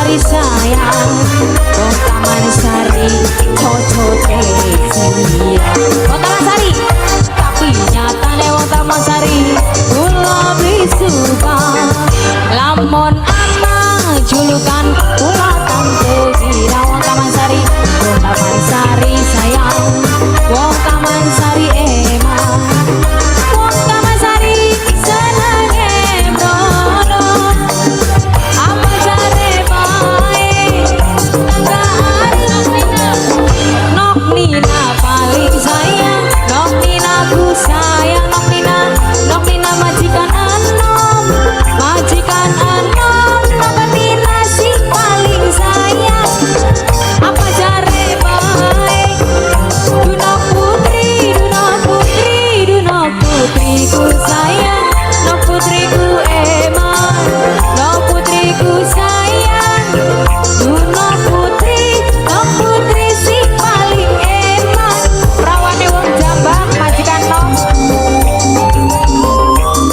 Sari sayang, wong Taman Sari cocote sia. Wong Taman Sari, tapi nyatane wong Taman Sari kula beli suka. Lamun ana julukan kula Tante Kira. Wong Taman Sari, wong Taman Sari sayang, wong Taman Sari emang, wong Taman Sari senenge mrono. Apa jare bae tangga Nok Nina paling sayang, Nok Nina ku sayang, Nok Nina, Nok Nina majikan anom, majikan anom, Nok Nina sing paling sayang. Apa jare bae Duna putri, Duna putri, Duna putriku sayang, Nok putriku emang, Nok putriku sayang, Duna putri, Nok putri sing paling eman. Prawane wong Jambak, majikan Nok.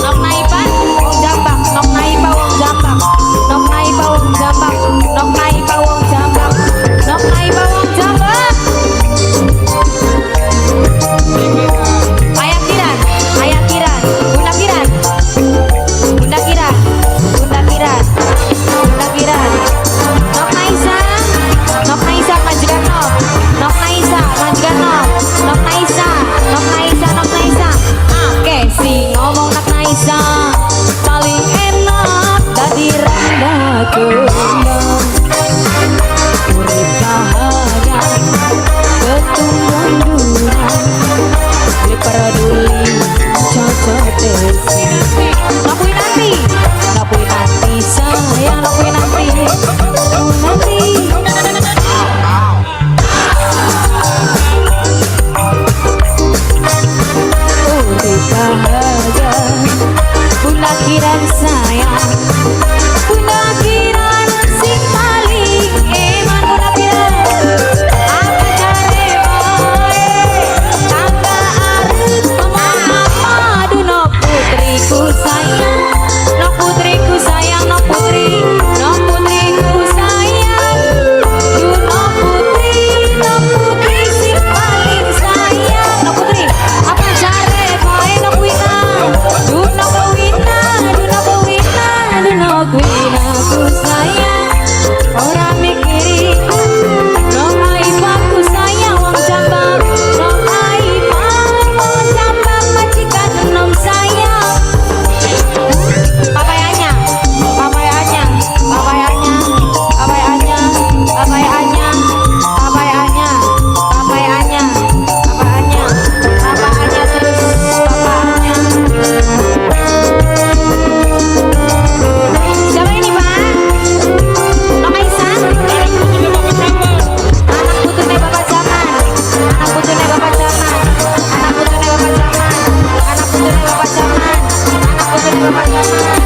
Nok Naipa wong Jambak, Nok Naipa wong Jambak, Nok Naipa wong Jambak, Nok Naipa wong Jambak, Nok Naipa wong Jambak. Ayah Kiran, Ayah Kiran, Bunda Kiran, Bunda Kiran, Bunda Kiran, Bunda Kiran, Nok Naisa, Nok Naisa majikan Nok, Nok Naisa majikan Nok, Nok Naisa, Nok Naisa, Nok Naisa. Oke, sing ngomong Nok Naisa paling enak dadi randa kembang. Urip bahagia ketumbuhan beli peduli cocok Nok nanti, Nok nanti sayang, Nok nanti, Nok nanti. Urip bahagia Bunda Kiran sayang, Bunda Kiran sing paling eman. Bunda Kiran, apa jare bae tangga arep ngomong apa Duno putriku sayang, Nok putriku sayang, Nok putri, Nok putriku sayang, Duno putri, Nok putri sing paling sayang. Nok putri, apa jare bae Nok Wina, Duno Wina, Duno Wina, Duno Wina ku sayang, ora mikiri Nok Aifa ku sayang wong Jambak, Nok Aifa wong Jambak majikan enom sayang. Papayanya, papayanya, papayanya, papayanya, papayanya, papayanya, papayanya, papayanya, papayanya terus papayanya. Siapa ini Pak? Nok Aisyah? Anak putune Bapak Zaman, anak putune Bapak Zaman, anak putune Bapak Zaman, anak putune Bapak Zaman, anak putune Bapak Zaman.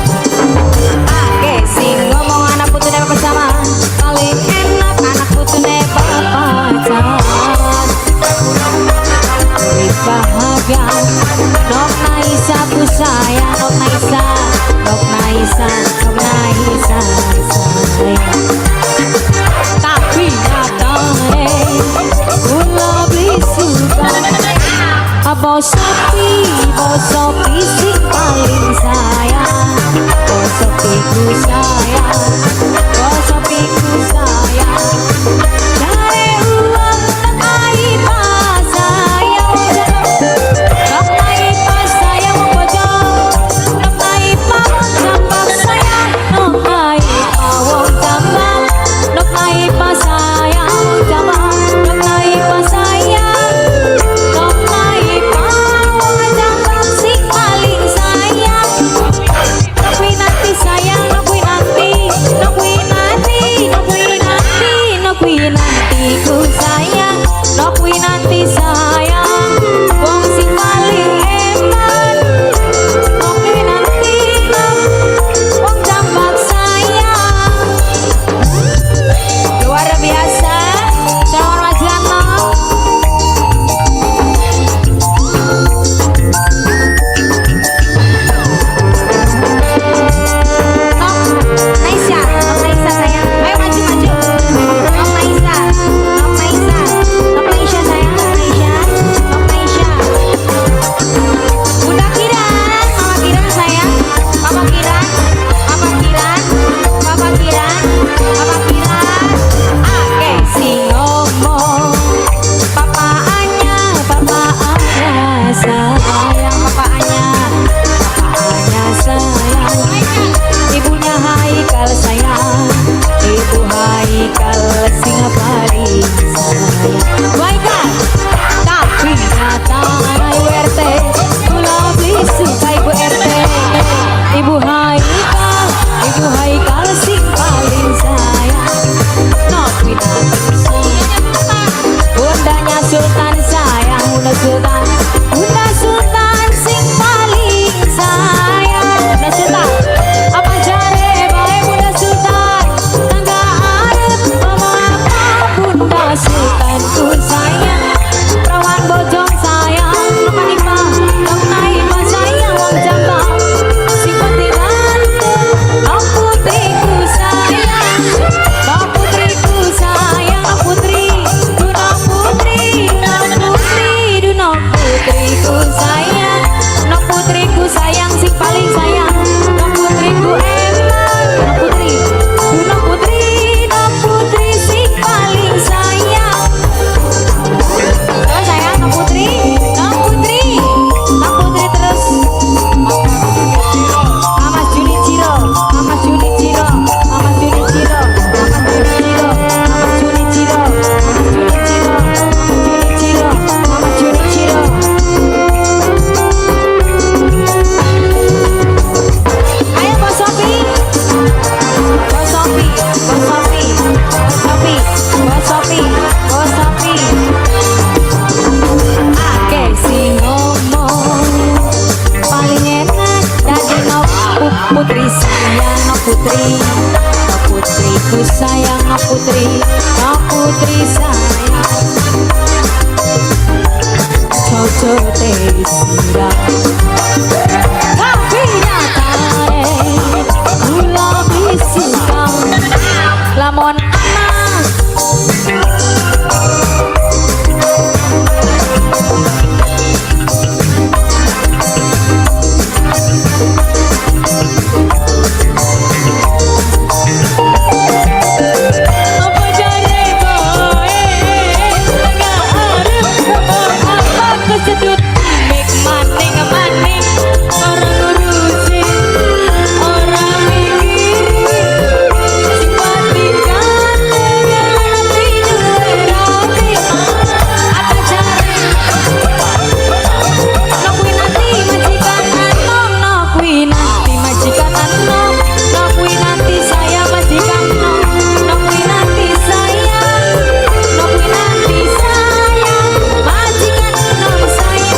Oke, sing ngomong anak putune Bapak Zaman paling enak anak putune Bapak Zaman. Urip bahagia, Nok Naisa ku sayang, Nok Naisa, Nok Naisa, Nok Naisa sayang. Tapi nyatane kula beli suka. Bos Sopi, Bos Sopi sing paling sayang, Bos Sopi ku sayang, Bos Sopi ku sayang. Jare uang Nok Aipa sayang, Nok Aipa sayang wong bojong, Nok Aipa wong Jambak sayang, Nok Aipa wong Jambak, Nok Aipa sayang wong Jambak, Nok Aipa sayang, Nok Aipa wong Jambak sing paling sayang. Nok Winanti sayang, Nok Winanti, Nok Winanti, Nok Winanti, Nok Winanti ku sayang, Nok Winanti sayang, wong sing paling eman. Nok Winanti, wong Jambak sayang. Luar biasa, calon majikan Nok. Nok Naisha, Nok Naisha sayang. Ayo maju. Putri sayang, cocote sirah, tapi nyatane kula suka lamun anak. Apa jare kowe tengah arep apa kesedut mik maning maning, ora ngurusi, ora mikiri, simpati ganteng ati duwe rati. Apa jare no kuwi nanti majikan anom, no kuwi nanti majikan anom, no kuwi nanti saya majikan nom, no kuwi nanti saya, no kuwi nanti saya majikan nom saya.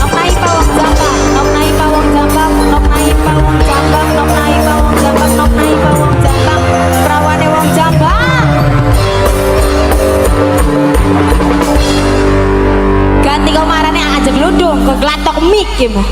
Nok nai pawang jambak, nok nai pawang jambak, nok nai pawang jambak, nok nai pawang jambak, nok nai pawang jambak, prawane wong jambak. Ganti komarane aja gludung, keglatok mik ki mah.